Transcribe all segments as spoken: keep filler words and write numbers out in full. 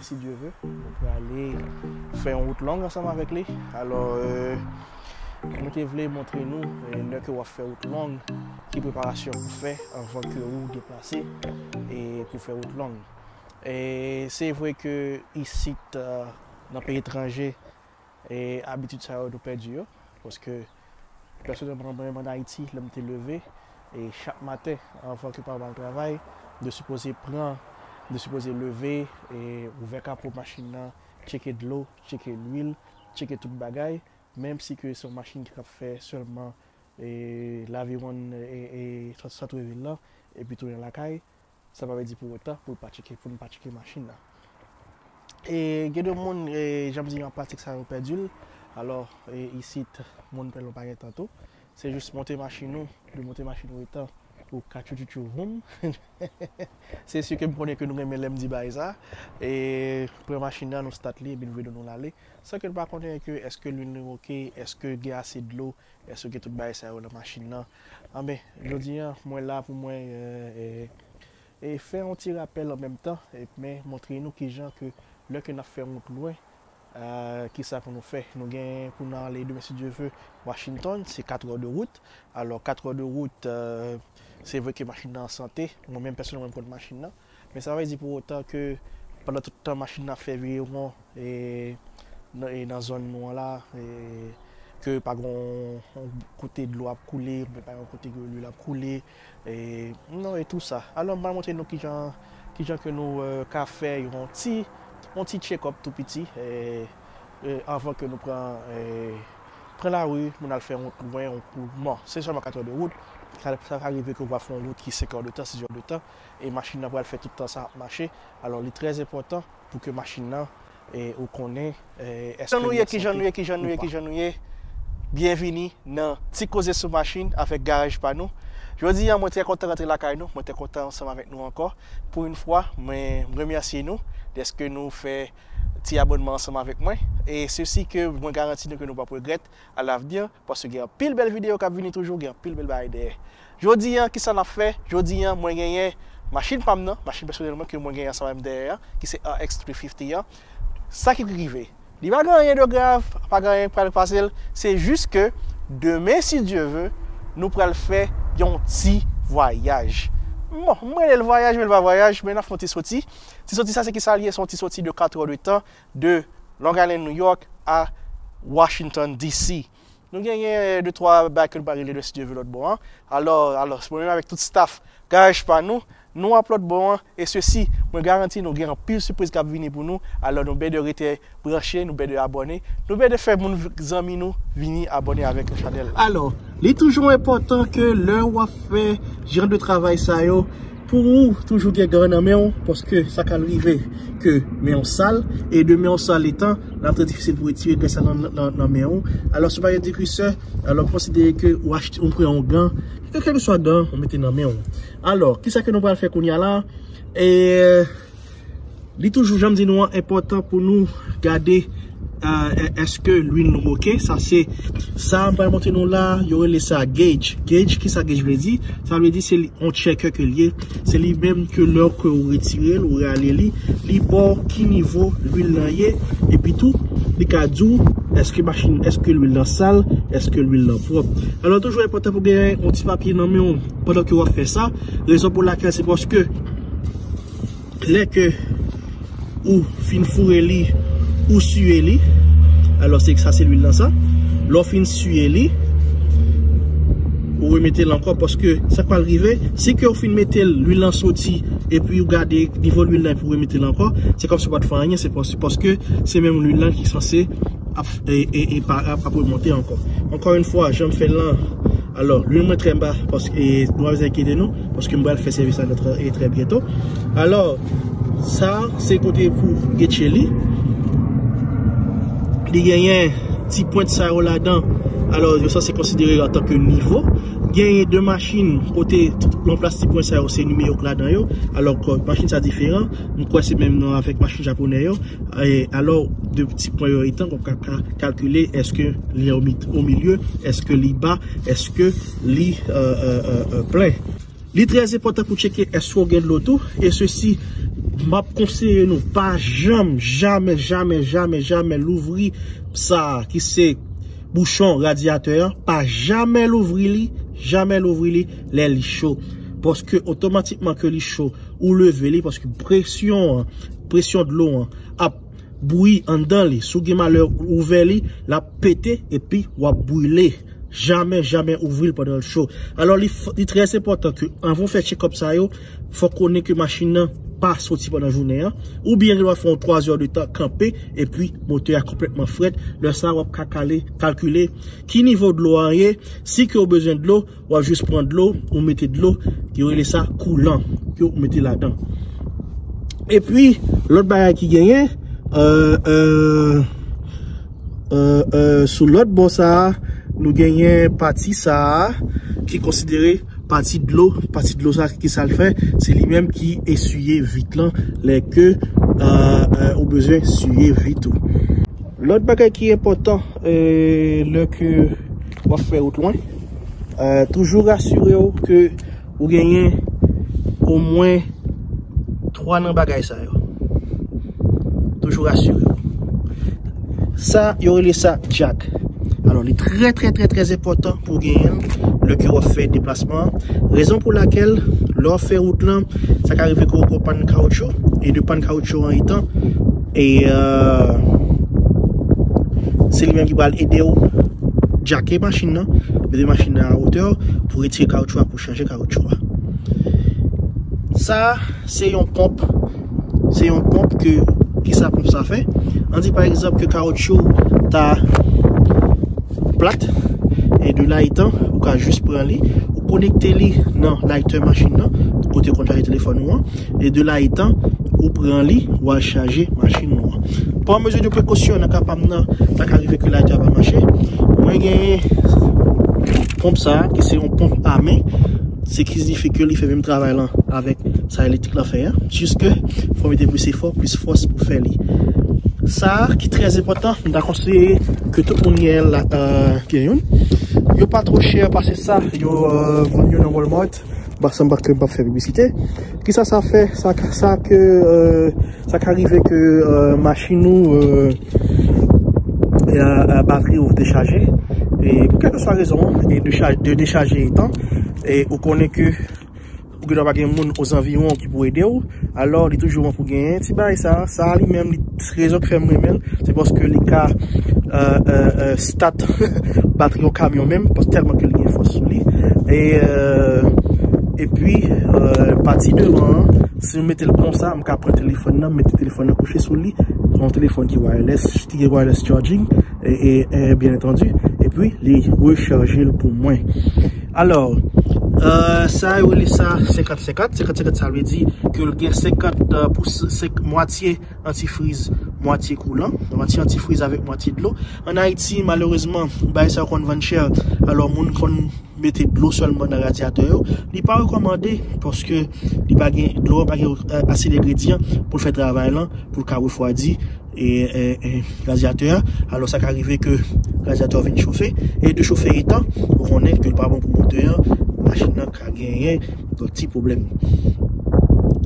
Si Dye ve, nou prale fè yon wout long ansanm avèk li. Alò, euh, nou te vle montre nou, euh, lè ke w ap fè wout long, ki preparasyon pou fè anvan ke ou deplase e pou fè wout long. E se vre ke isit, euh, nan peyi etranje, e abitid sa yo nou pèdi yo, paske pèsonèlman mwen menm ann Ayiti, lè m te leve, e chak maten, anvan ke papa m al travay, m te sipoze pran, m te sipoze leve, e ouvè kapo machin nan, tcheke dlo, tcheke lwil, tcheke tout bagay, menm si ke se yon machin ki ap fè sèlman, e laviwonn, e, e, sant, sant vil lan, epi tounen lakay, sa pa vle di pou otan pou l pa tcheke, pou n pa tcheke machin nan. E gen de moun, e, jan m di, an pratik sa yo pèdi l. Alò, e, isit, moun pèl yo pa gen tan tou. Se jis monte machin ou, demonte machin ou etan ou ka tchou tchou tchou voum. Se si ke m konnen ke nou renmen lè m di bagay sa. E pran machin nan, nou stat li, epi nou vide nou l ale. San ke nou pa konnen ke èske lwil li oke, èske gen ase dlo, èske gen tout bagay sa yo nan machin nan. Anben, jodi a, mwen la pou mwen, e, e, e fè yon ti rapèl an menm tan, e, men montre nou kijan ke lè ke n ap fè wout lwen, e, kisa pou nou fè. Nou gen pou n ale demen, si Dye ve, Washington, se kat è de wout. Alò, kat è de wout, e, se vre ke machin nan an sante. Mwen menm, pèsonèlman, m konn machin nan. Men sa pa vle di pou otan ke pandan tout tan machin nan ap fè viwon, e, nan, e, nan zòn nou an la, e, ke pa gen yon kote dlo ap koule, oubyen pa gen yon kote ke lwil ap koule, e, non, e tou sa. Alò, m pral montre nou kijan, kijan ke nou, e, ka fè yon ti, yon ti check-up tou piti, e, e, anvan ke nou pran, e, pran lari, pou n al fè yon wout lwen, yon wout lwen. Se sèlman kat è de wout. Sa, sa ka rive ke w va fè yon wout ki senk è de tan, sis è de tan, e machin nan pral fè tout tan sa ap mache. Alò, li trè enpòtan pou ke machin nan, e, ou konnen, e, èske li an sante ou pa. Kijan nou ye, kijan nou ye, kijan nou ye, kijan nou ye? Byenvini nan Ti Koze sou Machin avèk Garaj Pa Nou. Jodi a, mwen trè kontan rantre lakay nou, mwen trè kontan ansanm avèk nou ankò. Pou yon fwa, mwen remèsye nou dèske nou fè ti abònman ansanm avèk mwen. E sesi ke mwen garanti nou ke nou p ap regrèt alavni, paske gen anpil bèl videyo k ap vini toujou, gen anpil bèl bagay dèyè. Jodi a, kisa n ap fè? Jodi a, mwen genyen machin pa m nan, machin pèsonèl mwen ke mwen genyen ansanm avè m dèyè a, ki se R X three fifty a. Sa ki rive? Li pa gen anyen de grav, pa gen anyen k pral pase l, se jis ke demen, si Dye ve, nou pral fè yon ti vwayaj. Bon, mwen rele l vwayaj, men l pa vwayaj, men n ap fè yon ti soti. Ti soti sa, se kisa l ye? Se yon ti soti de kat è de tan, de Long Island, New York, a Washington, D C. Nou genyen, e, de twa bagay ke nou pral regle de, si Dye ve, lòt bò an. Alò, alò, se mwen menm avèk tout staff Garaj Pa Nou, nou ap lòt bò an, e sesi, mwen garanti nou gen anpil sipriz k ap vini pou nou. Alò, nou byen de rete branche, nou byen de abòne, nou byen de fè moun, zanmi nou vini abòne avèk chanèl la. Alò, li toujou enpòtan ke lè w ap fè jan de travay sa yo, pou ou toujou gen gan nan men w, paske sa ka rive ke men w sal, e de men w sal etan, l ap trè difisil pou retire grenn sa nan, nan, nan men w. Alò, si w pa gen degrisè, alò, konsidere ke ou achte, ou pran yon gan, kèlkeswa gan, ou mete nan men w. Alò, kisa ke nou pral fè kounye a la? E, li toujou, jan m di nou an, enpòtan pou nou gade, e, e, èske lwil nou oke. Sa se, sa m pral montre nou la, yo rele sa gauge. Gauge, kisa gauge vle di? Sa vle di se li, yon checker ke l ye. Se li menm ke lè ke ou retire l, ou rale li, li ba w ki nivo lwil lan ye. Epi tou, li ka di w èske machin, èske lwil lan sal, èske lwil lan pwòp. Alò, toujou enpòtan pou genyen yon ti papye nan men w pandan ke w ap fè sa. Rezon pou lakèl, se paske lè ke ou fin foure li, ou siye li. Alò, se sa, se lwil lan sa. Lè w fin siye li, ou remete l ankò, paske sa k pral rive, si ke ou fin mete l, lwil lan soti, epi ou gade nivo lwil lan, epi ou remete l ankò, se kòmsi ou pa t fè anyen, se pas-, paske se menm lwil lan ki sanse ap, e, e, e pa, ap, ap remonte ankò. Ankò yon fwa, jan m fè l lan, alò, lwil mwen trè ba, paske, e, nou pa bezwen enkyete nou, paske m pral fè sèvis la trè, e, trè byento. Alò, sa, se kote pou getche li. Li genyen ti pwent sa yo ladan. Alò, yo sanse konsidere antanke nivo. Genyen de machin kote yon plas ti pwen sa yo, se nimewo k ladan yo. Alò, kò, machin sa diferan. M kwè se menm nan avèk machin japonè yo. E, alò, de ti pwen yo etan, ou ka, ka kalkile èske li o mi-, o milye, èske li ba, èske li, e, e, e, e, plen. Li trè enpòtan pou tcheke èske w gen dlo tou, e sesi, M ap konseye nou, pa janm, jamè, jamè, jamè, jamè louvri sa a ki se bouchon radyatè an. Pa jamè louvri li, jamè louvri li lè li cho. Paske otomatikman ke li cho, ou leve li, paske presyon an, presyon dlo an ap bouyi anndan li. Si w gen malè ouvè li, l ap pete epi w ap brile. Jamè, jamè ouvri l pandan l cho. Alò, li, f- li trè enpòtan ke anvan w fè tchekòp sa yo, fò w konnen ke machin nan pa soti pandan jounen an. Oubyen, gen dwa fè yon twa zè de tan kanpe, epi motè a konplètman frèt. Lè sa a, w ap ka kale, kalkile ki nivo dlo a ye. Si ke w bezwen dlo, w ap jis pran dlo, ou mete dlo, yo rele sa koulan, ke w mete ladan. Epi, lòt bagay ki genyen, euh, euh, euh, euh, sou lòt bò sa a, nou genyen pati sa a ki konsidere pati dlo, pati dlo sa a, ki sa l fè, se li menm ki esiye vit lan, lè ke, euh, euh, ou bezwen siye vit ou. Lòt bagay ki enpòtan, euh, lè ke w ap fè wout lwen, euh, toujou rasire w ke ou genyen omwen twa nan bagay sa yo. Toujou rasire w. Sa, yo rele sa jack. Alò, li trè, trè, trè, trè enpòtan pou w genyen l lè ke w ap fè deplasman an. Rezon pou lakèl, lè w ap fè wout lan, sa ka rive ke w gen pann kawoutchou, e de pann kawoutchou an etan, e, euh, se li menm ki pral ede w jake machin nan, mete machin nan a wotè pou retire kawoutchou a, pou chanje kawoutchou a. Sa, se yon ponp. Se yon ponp ke, kisa ponp sa fè? Ann di pa egzanp ke kawoutchou ta plat, e de la etan, ou ka jis pran li, ou konekte li nan laytè machin nan, kote w konn chaje telefòn ou an, e de la etan, ou pran li, ou al chaje machin ou an. Pa mezi de prekosyon nan ka pa m nan, sa ka rive ke laytè a pa mache. Mwen genyen ponp sa a, ki se yon ponp a men, se ki siyifi ke li fè menm travay lan avèk sa elektrik lan fè an, jis ke fò mete plis efò, plis fòs pou fè li. Sa a ki trè enpòtan, m ta konseye ke tout moun genyen la, euh, gen youn. Yo pa twò chè pase sa, yo, euh, vann yo nan Walmart. Ba, sa m pa ke m p ap fè piblisite. Kisa sa fè? Sa, sa ke, euh, sa ka rive ke, euh, machin ou, euh, e, e, batri ou dechaje. E pou kèlkeswa rezon an, e dechaje, de dechaje etan, e ou konnen ke ou gen dwa pa gen moun ozanviwon ki pou ede w, alò li toujou bon pou genyen ti bagay sa. Sa li menm, li, rezon ki fè m renmen l, se paske li ka, e, e, e, stat batri yon kamyon menm, paske tèlman ke li gen fòs sou li. E, e, epi, e, pati devan an, si m mete l konsa, m ka pran telefòn nan, m mete telefòn nan kouche sou li, pran yon telefòn ki wireless, ki gen wireless charging, e, e, e, byen antandi, epi li rechaje l pou mwen. Alò, e, sa yo rele sa senkant senkant. Senkant senkant, sa vle di ke l gen senkant, e, pou s- senk, mwatye antifriz, mwatye koulan, mwatye antifriz avèk mwatye dlo. Ann Ayiti, malerezman, bagay sa yo konn vann chè, alò moun konn mete dlo sèlman nan radyatè yo. Li pa rekòmande paske li pa gen, dlo a pa gen, e, ase dengredyan pou l fè travay lan, pou l ka refwadi, e, e, e, radyatè a. Alò, sa ka rive ke radyatè a vin chofe. E de chofe etan, ou konnen ke l pa bon pou motè an, machin nan ka genyen dòt ti pwoblèm.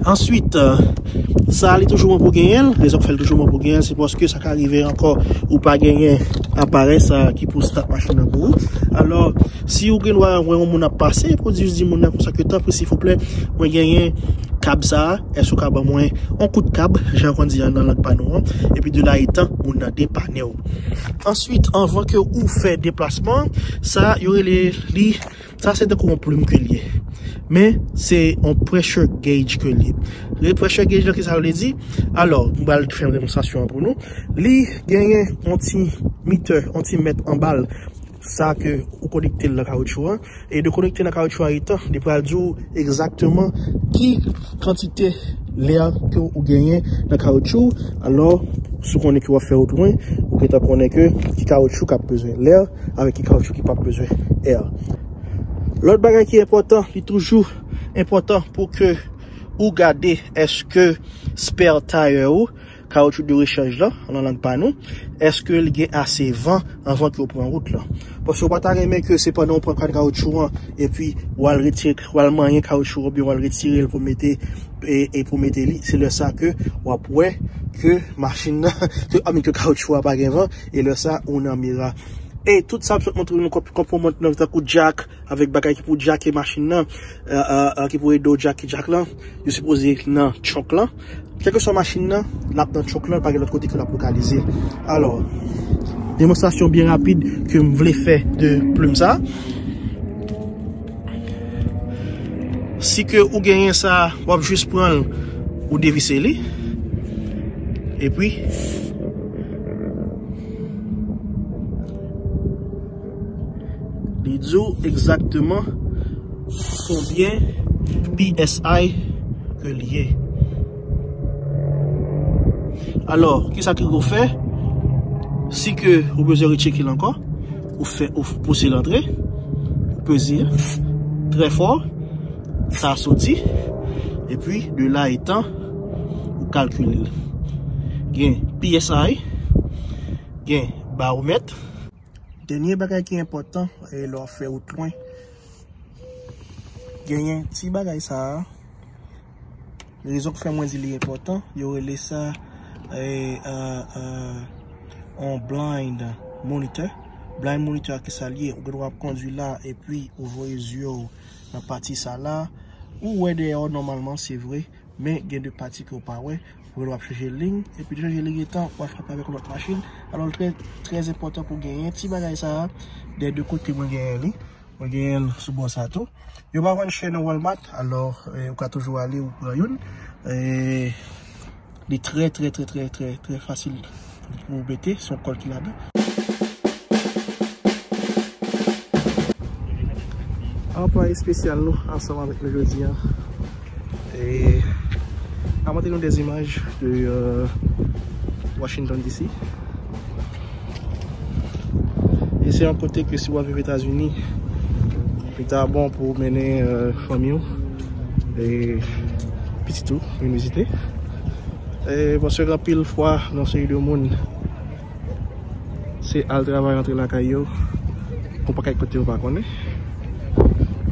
Answit, e, sa li toujou bon pou genyen l. Rezon k fè l toujou bon pou genyen l, se paske sa ka rive ankò ou pa genyen aparèy sa ki pou stat machin nan pou ou. Alò, si ou gen dwa wè yon moun ap pase, pou di, di moun nan konsa ke, tanpri, silvouplè, mwen genyen kab sa a, èske w ka ban mwen yon kout kab, jan yo konn di an nan lang pa nou an, epi de la etan, moun nan depane w. Answit, anvan ke ou fè deplasman, sa yo rele li, sa se tankou yon plim ke l ye. Men, se yon pressure gauge ke l ye. Le pressure gauge lan, ki sa l vle di? Alò, m pral fè yon demonstrasyon an pou nou. Li genyen yon ti mitè, yon ti mèt anba l. Sa ke ou konekte l nan kawoutchou an. E de konekte nan kawoutchou an etan, li pral di w egzakteman ki kantite lè ke ou genyen nan kawoutchou. Alò, si w konnen ke w ap fè wout lwen, ou gentan konnen ke ki kawoutchou k ap bezwen lè avèk ki kawoutchou ki p ap bezwen lè. Lòt bagay ki enpòtan, li toujou enpòtan pou ke ou gade èske spare tire ou, Kawoutchou de rechanj lan, nan lang pa nou, èske l gen ase van anvan ke w pran wout lan? Paske w pa ta renmen ke se pandan w pran kann kawoutchou an, epi w al retire, w al manyen kawoutchou oubyen w al retire l pou mete, e, e pou mete li, se lè sa ke w ap wè ke machin nan, ke, I mean, ke kawoutchou a pa gen van, e lè sa ou nan mera. E tout sa m sot montre nou, konp-, konpòtman nan tankou djak, avèk bagay ki pou djake machin nan, e, e, e, ki pou ede w djake djak lan, yo sipoze nan trunk lan. Kèlkeswa machin nan, l ap nan trunk lan, pa gen lòt kote ke l ap lokalize. Alò, demonstrasyon byen rapid ke m vle fè de plim sa. Si ke ou genyen sa, w ap jis pran l, ou devise li. Epi, li di w egzakteman konbyen P S I ke l ye. Alò, kisa ke w fè? Si ke ou bezwen retcheke l ankò, ou fè, ou pouse l antre, ou peze trè fò, sa soti, epi de la etan, ou kalkile l. Gen P S I, gen bawomèt. Dènye bagay ki enpòtan, e lè w ap fè wout lwen, genyen ti bagay sa a. Rezon ki fè mwen di li enpòtan, yo rele sa, e, e, e, on blind monitor. Blind monitor a ki sa l ye? Ou gen dwa ap kondwi la, epi ou voye zye w nan pati sa la. Ou wè dèyè w nòmalman, se vre, men gen de pati ke w pa wè. Ou gen dwa ap chanje liy, epi de chanje liy etan, w al frape avèk yon lòt machin. Alò, l trè, trè enpòtan pou genyen ti bagay sa a. Dè de kote mwen genyen li. Mwen genyen l sou bò sa tou. Yo pa vann chè nan Walmart, alò, e, ou ka toujou ale ou pran youn. E, li trè, trè, trè, trè, trè, trè fasil pou mete, se yon kòl ki ladan. Anplwaye espesyal nou ansanm avèk nou jodi a. E, a montre nou des images de, euh, Washington D C. E se yon kote ke si w ap viv Etazini, li ta bon pou w mennen, euh, fanmi w e pitit ou vin vizite. E paske anpil fwa, nan seri de moun, se al travay, rantre lakay yo, gon pakèt kote yo pa konnen.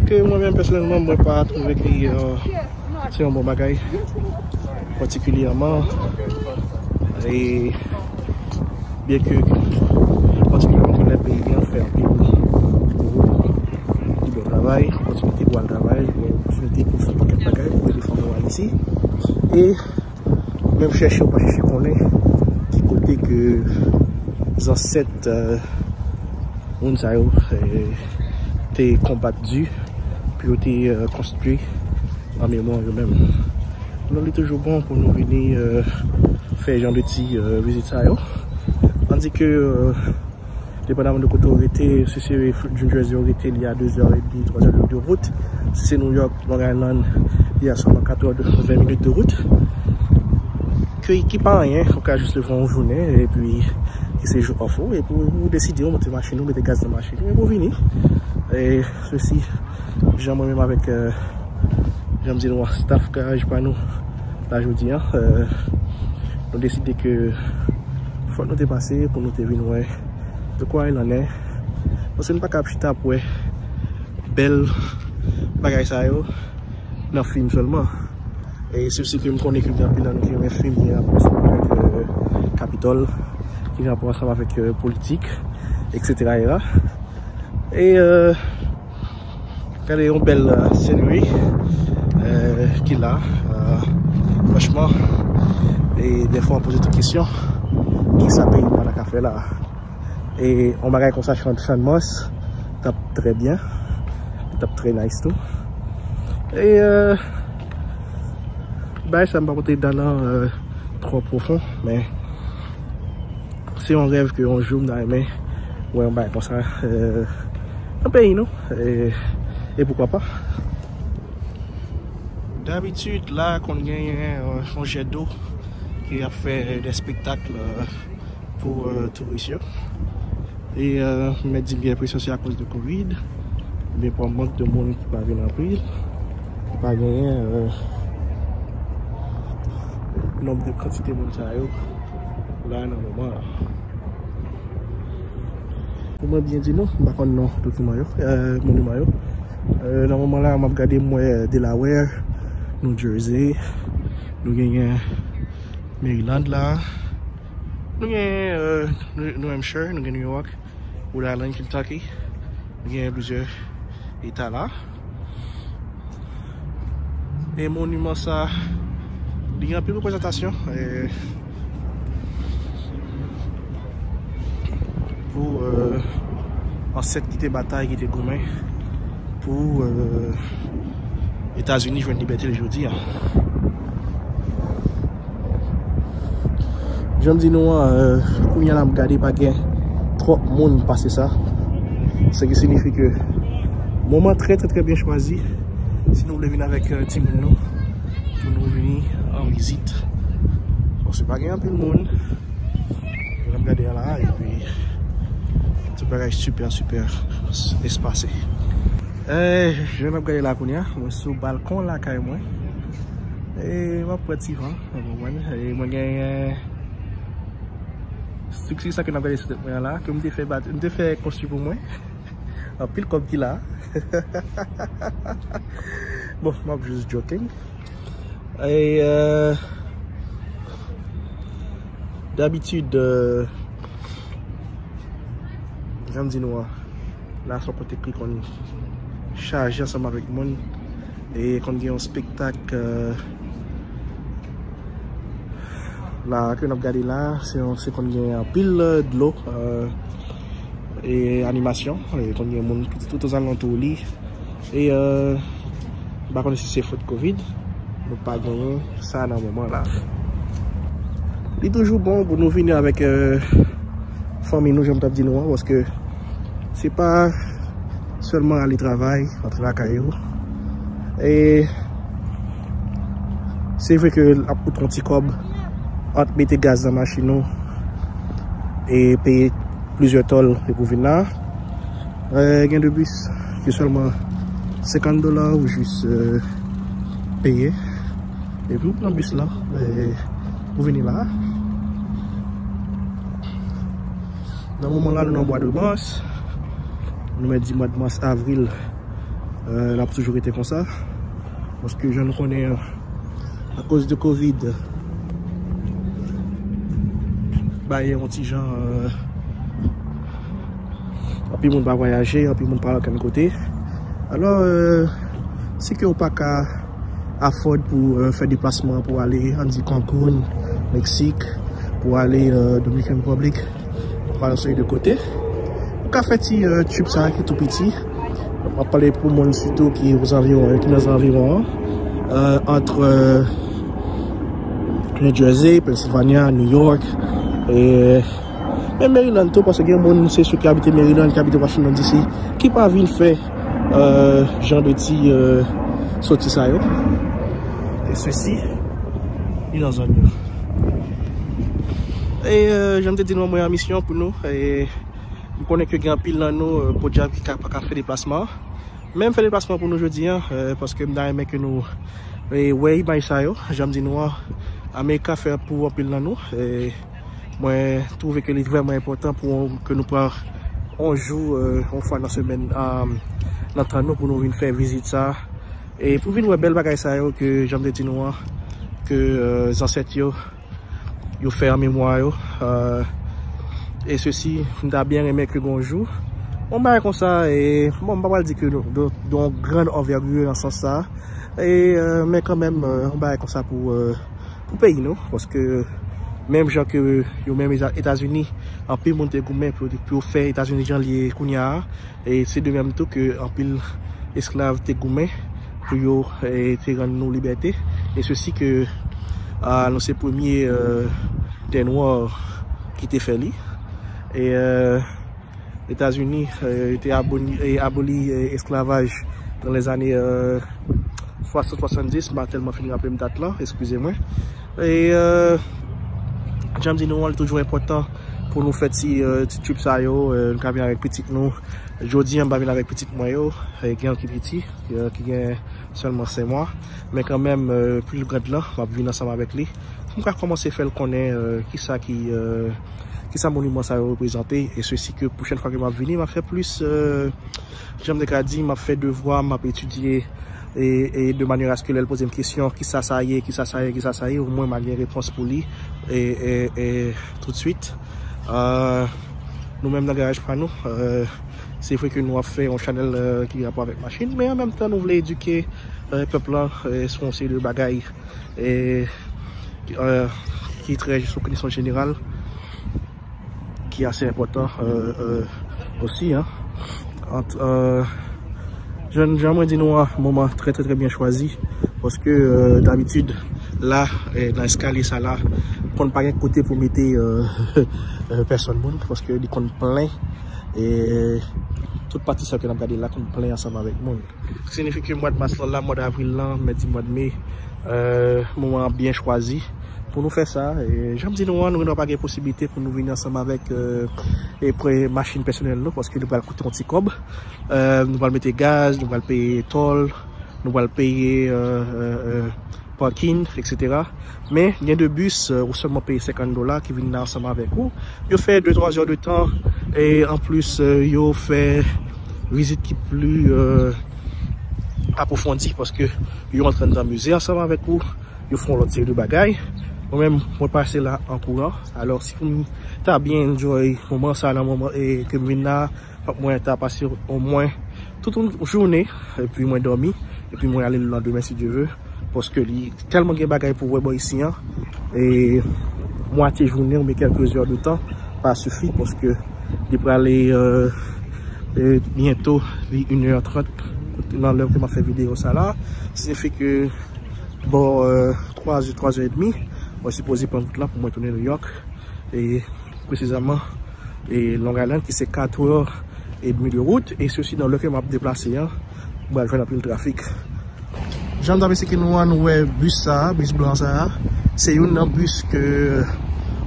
Ke mwen menm pèsonèlman, mwen pa twouve ke, euh, se yon bon bagay, patikilyèman, e byen ke, patikilyèman ke lè peyi an fè anpil pou li bon travay, opòtinite pou al travay, bon opòtinite pou fè pakèt bagay, pou ede fanmi w Ayiti. E menm chèche ou pa chèche konnen ki kote ke zansèt, euh, moun sa yo, euh, te konbat di pou yo te, euh, konstwi an memwa yo menm. Donk, li toujou bon pou nou vini, euh, fè jan de ti, euh, vizit sa yo. Tandi ke, euh, depandaman de kote w rete, si se New Jersey w rete, li a de zè edmi, twa zè de, de wout. Si se New York, Long Island, li a sèlman katòz, ven minit de wout. Ki, ki pa anyen, ou ka jis leve yon jounen, epi ki se jou off ou, epi ou deside, ou monte machin ou, mete gaz nan machin ou, epi ou vini. E sesi, jan mwen menm avèk, euh, jan m di nou an, staff garaj pa nou, la jodi a, euh, nou deside ke fòk nou te pase pou nou te vin wè de kwa il en est. Paske nou pa ka ap chita ap wè bèl bagay sa yo nan fim sèlman. E se si ke m konnen ke gen anpil nan nou ki renmen fim ki gen rapò ansanm avèk, euh, Kapitòl, ki gen rapò ansanm avèk, euh, politik, et cetera. E, euh, gade yon bèl, euh, scenery, euh, ki la, euh, franchman, e dèfwa w poze tou kesyon, kisa peyi m pa ta ka fè la? E yon bagay konsa, Chan-, Channmas, t ap trè byen, t ap trè nice tou. E, euh, bagay sa m pa pote dan nan, euh, twò pwofon, men se yon rèv ke yon jou m ta renmen wè yon bagay konsa, euh, nan peyi nou. E, e poukwa pa? Dabitid, la konn genyen, euh, yon jèt dlo ki ap fè de spektak, euh, pou, euh, touris yo. E, euh, m mèt di m gen enpresyon se akoz de kovid, oubyen pa mank de moun ki pa vin anpil, ki pa genyen, euh, Nonb de kantite moun sa yo la nan moman la. Pou mwen byen di nou, m pa konn non dokiman yo, euh, moniman yo. Euh, nan moman la, m ap gade, m wè Delaware, New Jersey, nou genyen Maryland la, nou genyen euh, New Hampshire, nou genyen New York, Rhode Island, Kentucky, nou genyen plizyè eta la. E moniman sa, li gen anpil reprezantasyon, e, pou euh, ansèt ki te batay, ki te goumen pou euh, Etazini jwenn libète l jodi a. Jan m di nou an, euh, kounye a la m gade pa gen twòp moun pase sa. Sa ki siyifi ke moman trè, trè, trè byen chwazi si nou vle vin avèk euh, timoun nou, pou nou vini an vizit. Paske pa gen anpil moun. Jan n ap gade a la, epi tout bagay sipè, sipè espase. Eh, jan n ap gade la kounye a, mwen sou balkon lakay mwen. E m ap pran ti van, w konprann? E mwen genyen estrikti sa ke n ap gade sou tèt mwen an la, ke m te fè bat, m te fè konstwi pou mwen. Anpil kòb ki la. Bon, m ap jis joking. E, euh, dabitid, euh, jan m di nou an, la se yon kote ki konn chaje ansanm avèk moun. E konn gen yon spektak, euh, la ke n ap gade la, se yon, se konn gen anpil euh, dlo, euh, e animasyon, e konn gen moun ki tout ozalantou li. E euh, m pa konnen si se fòt kovid, nou pa genyen sa nan moman la. Li toujou bon pou nou vini avèk euh, fanmi nou, jan m t ap di nou an, paske se pa sèlman ale travay, antre lakay yo. E se vre ke l ap koute yon ti kòb ant mete gaz nan machin ou e peye plizyè tòl pou vin la. E gen de bis ki sèlman senkant dola ou jis euh, peye. Epi ou pran bis la, e ou vini la. Nan moman la, nou nan mwa de mas. Nou mèt di mwa de mas, avril, euh, l ap toujou rete konsa. Paske jan nou konnen, akoz de kovid, bagay yon ti jan, euh, anpil moun pa vwayaje, anpil moun pa al okenn kote. Alò, euh, si ke w pa ka afford pou euh, fè deplasman pou ale, ann di Cancun, Meksik, pou ale euh, Dominican Republic, pou ale yon seri de kote. Ou ka fè ti euh, trip sa ki tou piti. M ap pale pou moun sitou ki ozanviwon, ki nan zanviwon an, euh, ant euh, New Jersey, Pennsylvania, New York, e menm Maryland tou, paske gen moun, se sou ki abite Maryland, ki abite Washington D C, ki pa vin fè euh, jan de ti euh, soti sa yo. E sesi, li nan zòn yo. E euh, jan m te di nou, mwen an misyon pou nou. E m konnen ke gen anpil nan nou, euh, podyab ki ka, pa ka fè deplasman an. Men m fè deplasman pou nou jodi an, euh, paske m ta renmen ke nou e, wè imaj sa yo. Jan m di nou an, Amerika fè pou anpil nan nou. E mwen twouve ke li vrèman enpòtan pou ke nou pran yon jou, euh, yon fwa nan semèn, euh, nan tan nou pou nou vin fè vizit sa. E pou vin wè bèl bagay sa yo ke jan m te di nou an, ke euh, zansèt yo, yo fè an memwa yo. Euh, e sesi, m ta byen renmen ke gon jou yon bagay konsa, e bon, m pa pral di ke de, de, de yon grann anvègir nan sans sa. E euh, men kanmenm, euh, yon bagay konsa pou euh, pou peyi nou, paske menm jan ke yo menm Eta- Etazini, anpil moun te goumen pou, pou yo fè Etazini jan l ye kounye a, e se de menm tou ke anpil esklav te goumen pou yo e, te rann nou libète, e sesi ke a, nou se premye euh, tè nwa ki te fè li. E euh, Etazini euh, te aboni, e, aboli e, esklavaj nan lèzane euh, swasant swasanndis, m pa tèlman fin raple m dat lan, eskize mwen. E euh, jan m di nou an, li toujou enpòtan pou nou fè ti, euh, ti trip sa yo, euh, nou ka vin avèk pitit nou. Jodi an, m pa vin avèk pitit mwen yo, e gen yon ki piti, euh, ki gen sèlman senk mwa. Men kanmenm, euh, pli grand lan, m ap vin ansanm avèk li. M ka kòmanse fè l konnen, euh, kisa ki, euh, kisa moniman sa yo reprezante, e sesi ke pwochèn fwa ke m ap vini, m ap fè plis, euh, jan m te ka di, m ap fè devwa, m ap etidye, e, e de manyè aske lè l poze m kesyon, kisa sa ye, kisa sa ye, kisa sa ye, omwen m a gen repons pou li, e, e, e toutswit. Euh, nou menm nan garaj pa nou, euh, se vre ke nou ap fè yon chanèl, euh, ki rapò avèk machin, men an menm tan nou vle edike, euh, pèp la, euh, sou yon seri de bagay, e, ki, euh, ki trè sou konesans jeneral, ki ase enpòtan, euh, euh, osi, hein. Ant, euh, jan, jan mwen di nou an, moman trè, trè, trè byen chwazi, paske, euh, dabitid, la, eh, nan eskalye sa la, konn pa gen kote pou mete, euh, euh, pèsòn moun, paske li konn plen, e tout pati sa ke n ap gade la konn plen ansanm avèk moun. Sa siyifi ke mwa mas lan la, mwa avril lan, m di mwa me, euh, moman an byen chwazi pou nou fè sa. E jan m di nou an, nou, nou pa gen posiblite pou nou vini ansanm avèk, euh, e pre machin pèsonèl nou, paske li pral koute yon ti kòb. Euh, nou pral mete gaz, nou pral peye tòl, nou pral peye, euh, euh, euh, parking, et cetera. Men, gen de bis, euh, ou sèlman peye senkant dola ki vin la ansanm avèk ou. Yo fè de twa zè de tan, e anplis, euh, yo fè vizit ki pli, euh, apwofondi, paske yo antre anndan mize ansanm avèk ou, yo fè yon lòt seri de bagay. Mwen menm, mwen pase la an kouran. Alò, si pou m ta byen enjoy moman sa nan moman, e ke m vin la, fòk mwen ta pase omwen tout yon jounen, epi mwen dòmi, epi mwen ale lelandemen, si Dye ve, paske li tèlman gen bagay pou wè bò isi an, e mwatye jounen oubyen kèlke zè de tan pa sifi, paske li prale, euh, euh, byento, li inè trant, nan lè ke m ap fè videyo sa la, siyifi ke bò, euh, twa zè, twa zè edmi, mwen sipoze pran wout la pou mwen tounen Nouyòk, e presizeman, e Long Island, ki se kat è edmi de wout, e sesi nan lè ke m ap deplase an, m pral jwenn anpil trafik. Jan m t ap esplike nou an, nou wè bis sa a, bis blan sa a, se youn nan bis ke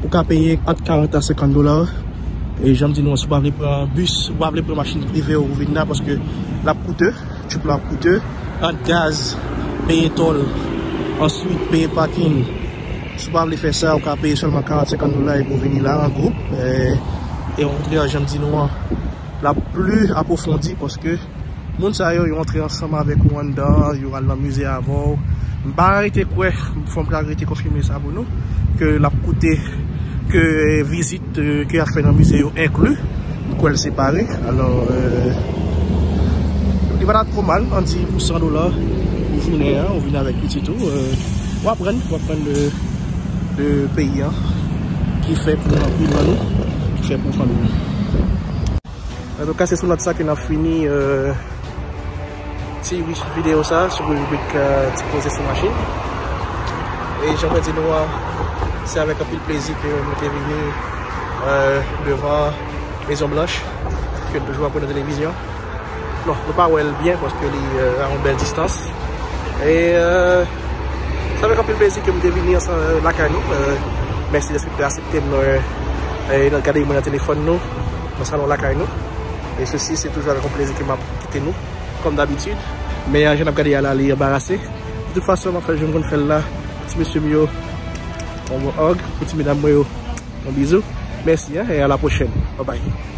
ou ka peye ant karant a senkant dola. E jan m di nou an, si w pa vle pran bis, ou pa vle pran machin prive w pou vin la, paske l ap koute, trip la ap koute, ant gaz, peye tòl, answit peye pakin. Si w pa vle fè sa, ou ka peye sèlman karant, senkant dola epi w vini la an gwoup. E, e okontrè, jan m di nou an, l ap pli apwofondi, paske moun sa yo, yo antre ansanm avèk ou anndan, yo al nan mize avè w. M pa rete kwè, fò m ka rete konfime sa pou nou, ke l ap koute, ke vizit, euh, ke y ap fè nan mize yo enkli. M kwè l separe. Alò, euh, li pa t ap twò mal, ann di pou san dola pou jounen an, ou vin avèk pitit ou, euh, w aprann, w aprann de, de peyi an, ki fè pou anpil nan nou, ki fè pou fanmi nou. Antouka, se sou nòt sa ke n ap fini, euh, ti videyo sa sou ribrik, euh, Ti Koze sou Machin. E jan mwen di nou an, se avèk anpil plezi ke mwen te vini, euh, devan Mezon Blanch, ke nou toujou ap wè nan televizyon. Non, nou pa wè l byen paske li, euh, a yon bèl distans. E, euh, se avèk anpil plezi ke m te vini ansanm, euh, lakay nou. Euh, mèsi dèske w te aksepte m, euh, e gade mwen nan telefòn nou, nan salon lakay nou. E sesi, se toujou avèk yon plezi ke m ap kite nou, kòm dabitid. Men, euh, jan n ap gade a la, li anbarase. De tout fason, m ap fè l jan m konn fè l la. Pou ti mesye m yo, yon hug. Pou ti medam mwen yo, yon bizou. Mèsi, hein, e a la pwochèn. Bye bye.